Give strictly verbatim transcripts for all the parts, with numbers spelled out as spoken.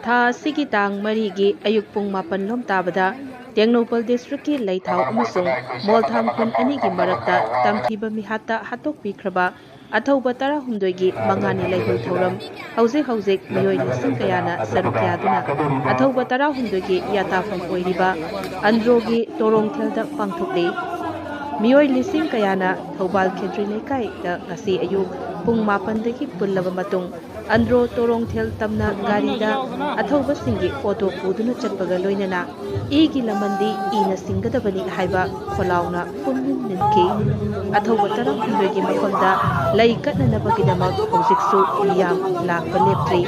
ꯊꯥ ꯑꯁꯤꯒꯤ ꯇꯥꯡ ꯃꯔꯤꯒꯤ ꯑꯌꯨꯛ ꯄꯨꯡ ꯃꯥꯄꯟ ꯂꯣꯝ ꯇꯥꯕꯗ ꯇꯦꯡꯅꯧꯄꯜ ꯗꯤꯁꯇ꯭ꯔꯤꯛꯀꯤ ꯂꯩꯊꯥꯎ ꯑꯃꯁꯨꯡ ꯃꯣꯜꯊꯥꯝ ꯈꯨꯟ ꯑꯅꯤꯒꯤ ꯃꯔꯛꯇ ꯇꯝꯊꯤꯕ ꯃꯤꯍꯥꯠꯇ ꯍꯥꯠꯇꯣꯛꯄꯤꯈ꯭ꯔꯕ ꯑꯊꯧꯕ ꯇꯔꯥꯍꯨꯝꯗꯣꯏꯒꯤ ꯃꯉꯥꯅꯤ ꯂꯩꯍꯧ ꯊꯧꯔꯝ ꯍꯧꯖꯤꯛ ꯍꯧꯖꯤꯛ ꯃꯤꯑꯣꯏ ꯂꯤꯁꯤꯡ ꯀꯌꯥꯅ ꯁꯔꯨꯛ ꯌꯥꯗꯨꯅ ꯑꯊꯧꯕ ꯇꯔꯥꯍꯨꯝꯗꯣꯏꯒꯤ ꯌꯥꯇꯥꯐꯝ ꯑꯣꯏꯔꯤꯕ ꯑꯟꯗ꯭ꯔꯣꯒꯤ ꯇꯣꯔꯣꯡꯊꯦꯜꯗ ꯄꯥꯡꯊꯣꯛꯂꯤ꯫ ꯃꯤꯑꯣꯏ ꯂꯤꯁꯤꯡ ꯀꯌꯥꯅ ꯊꯧꯕꯥꯜ ꯈꯦꯇ꯭ꯔꯤ ꯂꯩꯀꯥꯏꯗ ꯉꯁꯤ ꯑꯌꯨꯛ ꯄꯨꯡ ꯃꯥꯄꯟꯗꯒꯤ ꯄꯨꯜꯂꯕ ꯃꯇꯨꯡ ꯑꯟꯗ꯭ꯔꯣ ꯇꯣꯔꯣꯡꯊꯦꯜ ꯇꯝꯅ ꯒꯥꯔꯤꯗ ꯑꯊꯧꯕꯁꯤꯡꯒꯤ ꯐꯣꯇꯣ ꯄꯨꯗꯨꯅ ꯆꯠꯄꯒ ꯂꯣꯏꯅꯅ ꯏꯒꯤ ꯂꯃꯟꯗꯤ ꯏꯅ ꯁꯤꯡꯒꯗꯕꯅꯤ ꯍꯥꯏꯕ ꯈꯣꯜꯂꯥꯎꯅ ꯄꯨꯝꯅꯤꯟ ꯅꯤꯟꯈꯤ꯫ ꯑꯊꯧꯕ ꯇꯔꯥꯍꯨꯝꯗꯣꯏꯒꯤ ꯃꯐꯝꯗ ꯂꯩ ꯀꯠꯅꯅꯕꯒꯤꯗꯃꯛ ꯍꯧꯖꯤꯛꯁꯨ ꯃꯤꯌꯥꯝ ꯂꯥꯛꯄ ꯂꯦꯞꯇ꯭ꯔꯤ꯫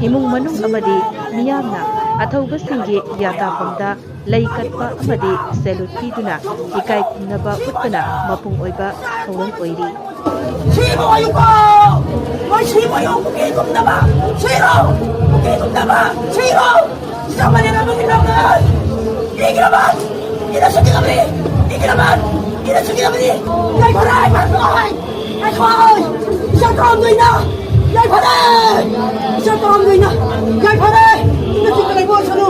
ꯏꯃꯨꯡ ꯃꯅꯨꯡ ꯑꯃꯗꯤ ꯃꯤꯌꯥꯝꯅ ꯑꯊꯧꯕꯁꯤꯡꯒꯤ ꯌꯥꯇꯥꯐꯝꯗ ꯂꯩ ꯀꯠꯄ ꯑꯃꯗꯤ salute ꯄꯤꯗꯨꯅ ꯏꯀꯥꯏ ꯈꯨꯝꯅꯕ ꯎꯠꯄꯅ ꯃꯄꯨꯡ ꯑꯣꯏꯕ ꯊꯧꯔꯝ ꯑꯣꯏꯔꯤ꯫ ꯁꯤꯕ ꯑꯣꯏꯌꯨꯀꯣ! ꯃꯣꯏ ꯁꯤꯕ ꯑꯣꯏꯌꯨ! ꯄꯨꯛꯀꯤ ꯇꯨꯝꯗꯕ! ꯁꯤꯔꯣ! ꯄꯨꯛꯀꯤ ꯇꯨꯝꯗꯕ! ꯁꯤꯔꯣ! ꯁꯤꯔꯣ! ꯃꯅꯦ ꯅꯪ ꯄꯨꯛꯀꯤ ꯇꯨꯝꯗꯕ! ꯏꯒꯤ ꯂꯃꯟ! ꯏꯅ ꯁꯤꯒꯗꯕꯅꯤ! ꯏꯒꯤ ꯂꯃꯟ! ꯏꯅ ꯁꯤꯒꯗꯕꯅꯤ! ꯌꯥꯏꯐꯔꯦ! ꯌꯥꯏꯐꯔꯦ! ꯌꯥꯏꯐꯔꯦ! ꯏꯆꯥ ꯇꯔꯥꯍꯨꯝꯗꯣꯏꯅ! ꯌꯥꯏꯐꯔꯦ! ꯏꯆꯥ ꯇꯔꯥꯍꯨꯝꯗꯣꯏꯅ! ꯌꯥꯏꯐꯔꯦ! ꯏꯅ ꯁꯤꯒꯗꯕ ꯏꯕꯣ ꯁꯅꯨ!